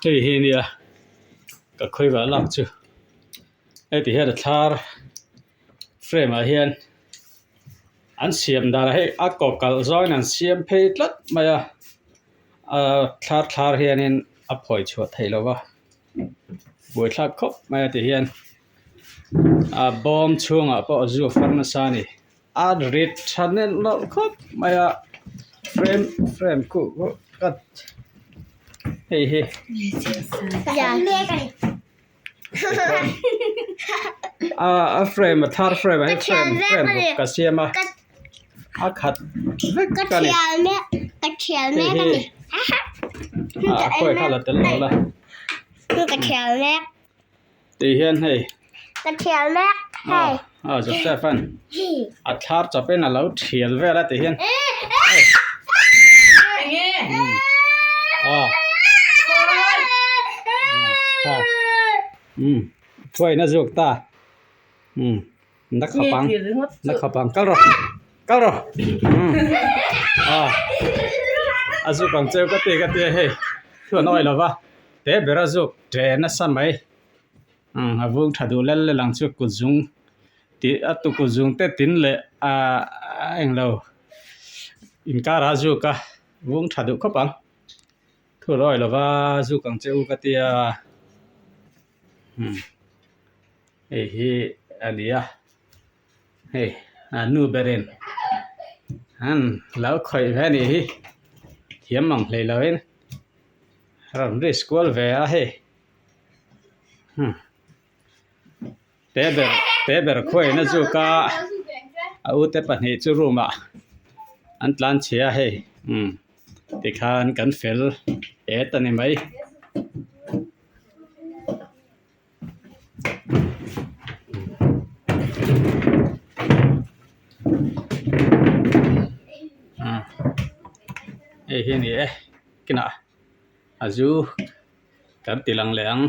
Hei hi nia ka khawivah lak chu heti hian a thlar frame ah hian an siam danah hei a kaw kalh zawngin an siam phei tlat mai a ahh thlar thlar hianin a phawi chhuah theih loh va buaithlak khawp mai a ti hian a bawm chhungah pawh zu a far nasa a ni a rit tha nen loh khawp mai a frame frame khuh khuh cut hei hi. A frame a thar frame ah hian frame frame ruk ka siam a a khat vek a ni hei hi a khawi kha la tel lo la tih hian hei aw Joseph an a thar chawp in a lo thial vel a tih hian aw thuaina zuk ta umm na khap ang na khap ang kal rawh kal rawh umm aw a zuk ang cheu ka ti ka ti a hei thu an awih lo va te ber a zuk ṭe nasa mai umm a vung ṭha duh lel lel ang chu kut zung tih a tu kut zung te tin leh ahh a englo inkar ah a zuk a vung ṭha duh khawp ang thu an awih lo va zuk ang che u ka tia umm hei hi a ni a hei a nu berin an lo khawih ve a nih hi thiam ang hlei lo in rawn risk kual ve a hei hmm te ber te ber khuain a zuk a a u te pahnih chu room ah an tlan chhia a hei umm tikhan kan fel et a ni mai. Hei hi a ni e kinah a zu kan ti lang leh ang.